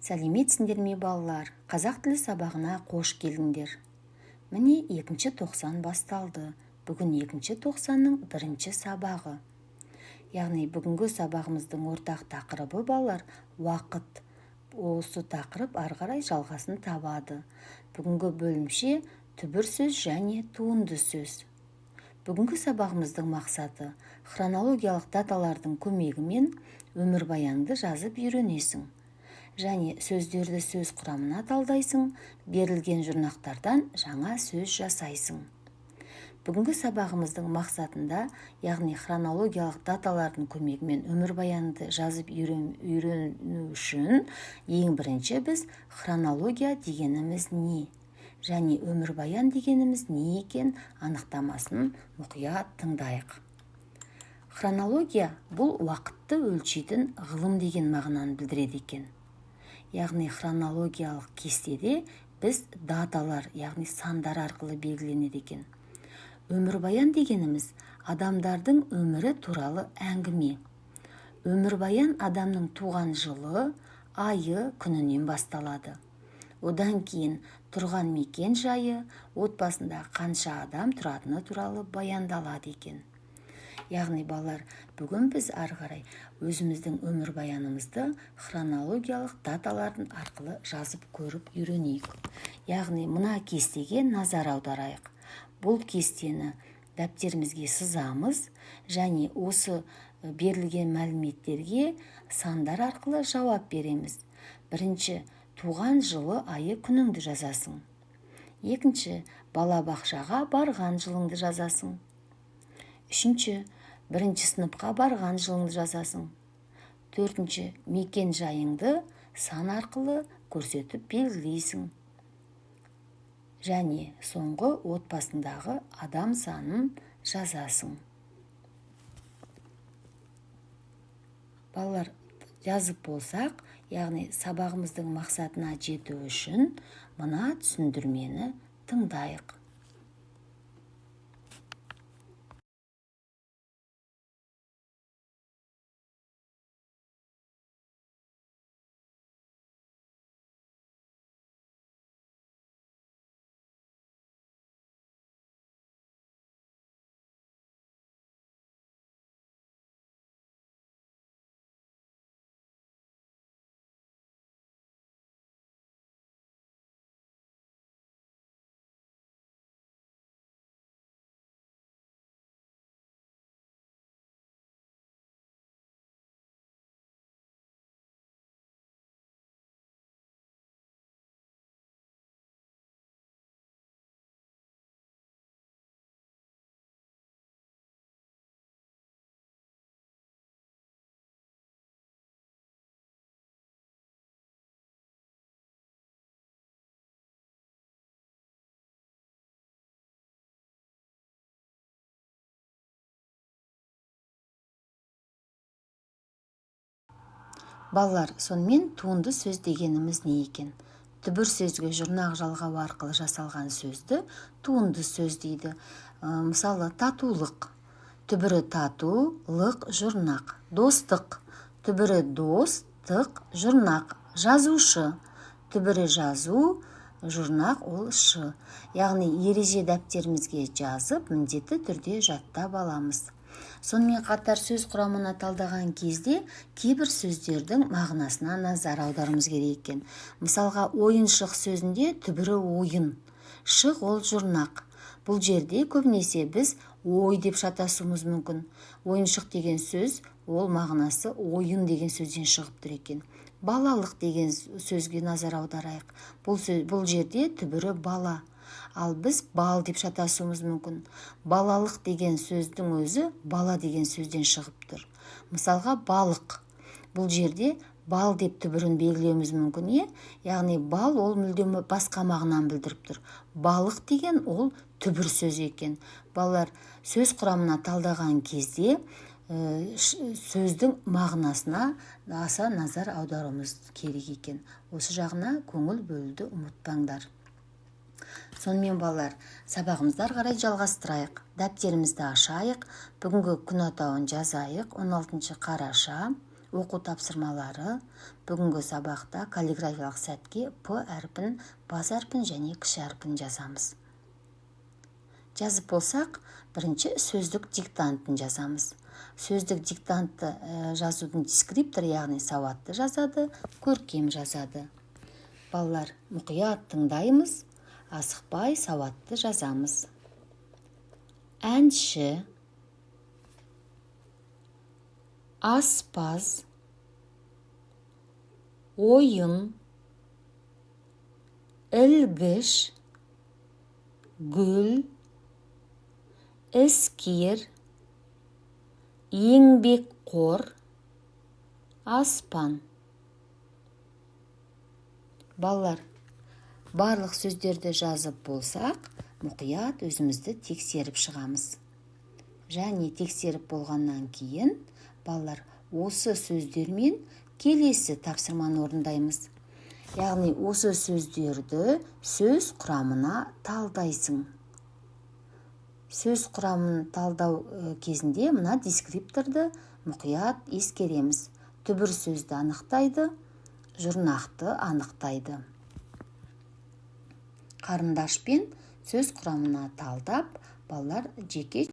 Сәлеметсіңдер ме, балалар? Қазақ тілі сабағына қош келдіңдер. Міне, екінші тоқсан басталды. Бүгін екінші тоқсанның бірінші сабағы. Яғни бүгінгі сабағымыздың ортақ тақырыбы, балалар, уақыт. Осы тақырып ары қарай жалғасын табады. Бүгінгі бөлімше түбір сөз және туынды сөз. Бүгінгі сабағымыздың мақсаты: хронологиялық даталардың көмегімен өмірбаянды жазып үйренесің және сөздерді сөз құрамына талдайсың, берілген жұрнақтардан жаңа сөз жасайсың. Бүгінгі сабағымыздың мақсатында, яғни хронологиялық даталардың көмегімен өмірбаянды жазып үйрену үшін ең бірінші біз хронология дегеніміз не және өмірбаян дегеніміз не екен анықтамасын мұқият тыңдайық. Хронология бұл уақытты өлшейтін ғылым деген мағынаны білдіреді екен. Яғни хронологиялық кестеде біз даталар, яғни сандар арқылы белгіленеді екен. Өмірбаян дегеніміз адамдардың өмірі туралы әңгіме. Өмірбаян адамның туған жылы, айы, күнінен басталады. Одан кейін тұрған мекен жайы, отбасында қанша адам тұратыны туралы баяндалады екен. Яғни, балалар, бүгін біз ары қарай өзіміздің өмірбаянымызды хронологиялық даталардың арқылы жазып көріп үйренейік. Яғни мына кестеге назар аударайық. Бұл кестені дәптерімізге сызамыз және осы берілген мәліметтерге сандар арқылы жауап береміз. Бірінші, туған жылы, айы, күніңді жазасың. Екінші, балабақшаға барған жылыңды жазасың. Үшінші, бірінші сыныпқа барған жылыңды жазасың. Төртінші, мекен жайыңды сан арқылы көрсетіп белгілейсің. Және соңғы, отбасындағы адам санын жазасың. Балалар, жазып болсақ, яғни сабағымыздың мақсатына жету үшін мына түсіндірмені тыңдайық. Балалар, сонымен туынды сөз дегеніміз не екен? Түбір сөзге жұрнақ жалғау арқылы жасалған сөзді туынды сөз дейді. Мысалы, татулық. Түбірі тату, лық, жұрнақ. Достық. Түбірі дос, тық, жұрнақ. Жазушы. Түбірі жазу, жұрнақ ол шы. Яғни ереже дәптерімізге жазып, міндетті түрде жаттап аламыз. Сонымен қатар сөз құрамына талдаған кезде кейбір сөздердің мағынасына назар аударуымыз керек екен. Мысалға, ойыншық сөзінде түбірі ойын, шық ол жұрнақ. Бұл жерде көбінесе біз ой деп шатасуымыз мүмкін. Ойыншық деген сөз ол мағынасы ойын деген сөзден шығып тұр екен. Балалық деген сөзге назар аударайық. Бұл жерде түбірі бала, ал біз бал деп шатасуымыз мүмкін. Балалық деген сөздің өзі бала деген сөзден шығып тұр. Мысалға, балық. Бұл жерде бал деп түбірін белгілеуіміз мүмкін, иә? Яғни бал ол мүлдем басқа мағынаны білдіріп тұр. Балық деген ол түбір сөз екен. Балалар, сөз құрамына талдаған кезде сөздің мағынасына аса назар аударуымыз керек екен. Осы жағына көңіл бөлуді ұмытпаңдар. Сонымен, балалар, сабағымызды ары қарай жалғастырайық. Дәптерімізді ашайық. Бүгінгі күн атауын жазайық: 16 қараша. Оқу тапсырмалары. Бүгінгі сабақта каллиграфиялық сәтке П әрпін, бас әрпін және кіші әрпін жазамыз. Жазып болсақ, бірінші сөздік диктантын жазамыз. Сөздік диктантты жазудың дескрипторы, яғни сауатты жазады, көркем жазады. Балалар, мұқият тыңдаймыз, асықпай сауатты жазамыз. Әнші, аспаз, ойын, ілгіш, гүл, іскер, еңбекқор, аспан. Балалар, барлық сөздерді жазып болсақ, мұқият өзімізді тексеріп шығамыз. Және тексеріп болғаннан кейін, балалар, осы сөздермен келесі тапсырманы орындаймыз. Яғни осы сөздерді сөз құрамына талдайсың. Сөз құрамын талдау кезінде мына дескрипторды мұқият ескереміз. Түбір сөзді анықтайды, жұрнақты анықтайды. Қарындашпен сөз құрамына талдап, балалар жеке